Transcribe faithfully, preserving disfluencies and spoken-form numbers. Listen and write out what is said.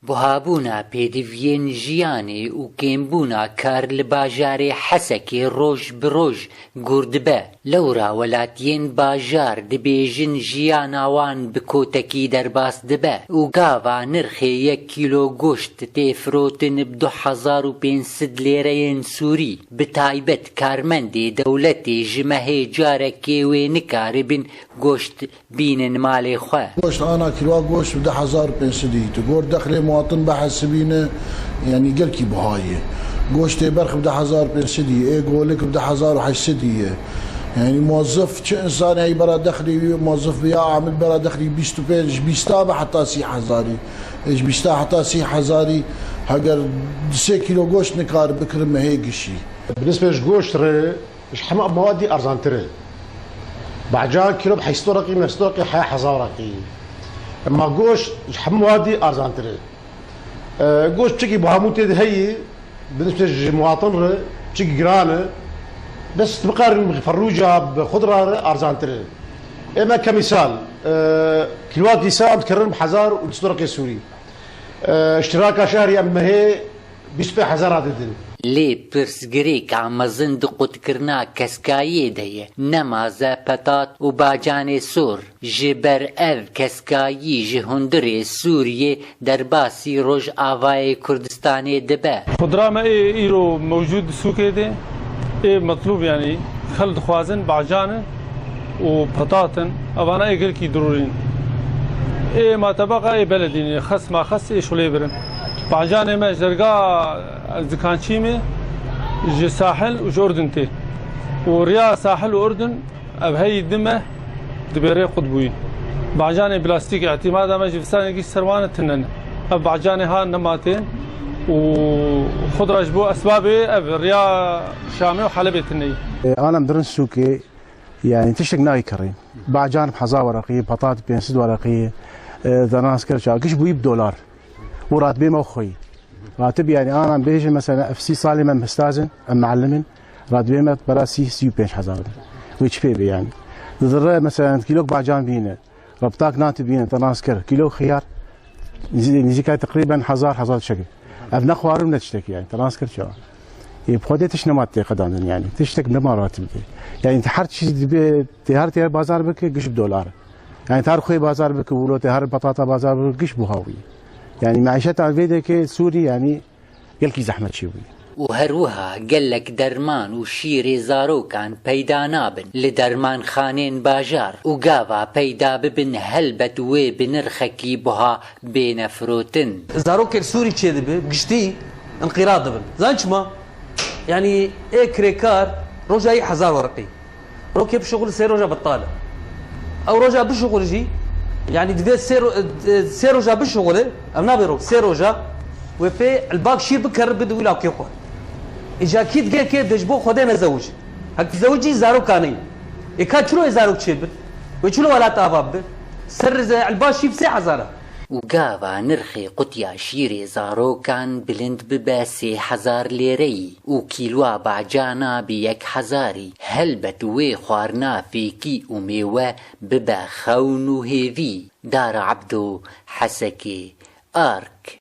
Buhabûna pêdiviyên jiyanê û kêmbûna kar li bajarê Hesekê roj bi roj gûr dibe. Lewra welatiyên bajar dibêjin jiyana wan bi kotekî derbas dibe û gava nirxê yek kîlo goşt tê firotin bi du hezar û pênc sed lêreyên Sûrî. Bi taybet karmendê dewletê ji mehê carekê wê nikaribin goşt bînin malê xwe. Goşt ana kîloa goşt bi du hezar û pênc sedî. Tu gor dexlê muwatin behesibîne, yanî gelkî buha ye. Goştê berx bi du hezar û pênc sedî, ê golik bi du hezar û heşt sedî ye. Yanî muwezif çi însanê ey bera dexlê wî, muwezif bi ya amil bera dexlê bîst û pênc, ji bîsta be heta sî hezarî. Ê ji bîsta heta sî hezarî, heger du sê kîlo goşt nikar bikirin mehê gişî. Bi nisbet ji goşt re, ji hemû ev mewad dî arzantir e. Bacan kîlo bi heşt sed reqî, neh sed reqî, heya hezar reqî. Ema goşt ji hemû mewad dî arzantir e. E, goşt çikî bi hemû tê de heyî, bi nisbet ji muwatin re çikî giran e. Bes tu bikarin bi ferrûca, bi xudra re arzantir e. Ê me ke mîsal, e, kîloa kîsa em dikirin bi hezar û du sed reqê Sûrî. E, îştiraka şehrî em mehê bîst pênc hezar didin. Lê pirsgirêka mezin di qutkirina keskayiyê de ye, nemaze, petat û bacanê sor. Ji ber ev keskayî ji hundirê Sûriyê derbasî Rojavayê Kurdistanê dibe. Xudra me ê îro mewcûd di sûkê de ê metlûb, yanî xelk dixwazin bacan in û petat in. Evana ê gelkî dirûrîn. Ê matebeqa ê beledînê, xes ma xes ê şulê birin. Bacanê me ji derga ez dikançî me ji sahil û ji Urdun tê. Û riya sahil û Urdun ev heyî di meh dibêrê qut bûyî. Bacanê plastîk îtîmada me ji vistanê gişt ser wan e tune ne. Ev bacanê ha nema tên û xudra ji bo esbabê ev riya Şamê û Helebê tune yî. E, Alem dirin sûkê, yani tiştek nayî kerî. Bacan hezar wereqî, patat pênc sed wereqî, e, denas kir ça, giş bûyî bi dolar. û ratibê me xweyî. Ratib, yani, anan bêjin, mesela, ev sî salê me em histazin, em meallim in, ratibê me bera sî, sî û pênc hezar in. Wê çi pê bê, yani? Di dire, mesela, kîlok bacan bîne, rebtak nati bîne, te nas kir, kîlok xiyar, nizî-, nizîka teqrîben hezar, hezar çek. Ev ne xwarin ne tiştek, yani, te nas kir çawa. Ê, bi xwedê tişt nema tê qedandin, yani. Tiştek nema ratib de. Yani, her çî dibe, tê her tê her bazar bike, giş bi dolar. Yani, te her xwê bazar bike, wilo tê her patata bazar bike, giş buha wî. Yani, meîşeta vê dekê Sûrî, yani, gelkî zehmet çêbûye. Û her wiha gelek derman û şîrê zarokan peyda nabin li dermanxanên bajar û gava peyda bibin helbet wê bi nirxekî buha bêne firotin. Zarokên Sûrî çêdibe, giştî inqîra dibin. Zan çima? Yanî ê kirêkar roja yî hezar wereqî. Rokê bişuxulî sê roja betal e. Ew roja bişuxulî jî, yanî divê sê ro-, e, sê roja bişuxulî, ev nabe rok, sê roja wê pê elbak şîr bikir bide wî lawkê xwe. Îca kî digê kê de ji bo Xwedê nezewicî. Hek dizewicî zarokanî. Ê ka çilo ê zarok çêbin? Wê çilo welat ava bibe? Ser elba şîr sê hezar e. Û gava nirxê qutiya şîrê zarokan bilind bibe sê hezar lêreyî û kîloa bacana bi yek hezarî, helbet wê xwarina fêkî û mêwe bibe xewn û hêvî. Dara Ebdo, Hesekê, Ark.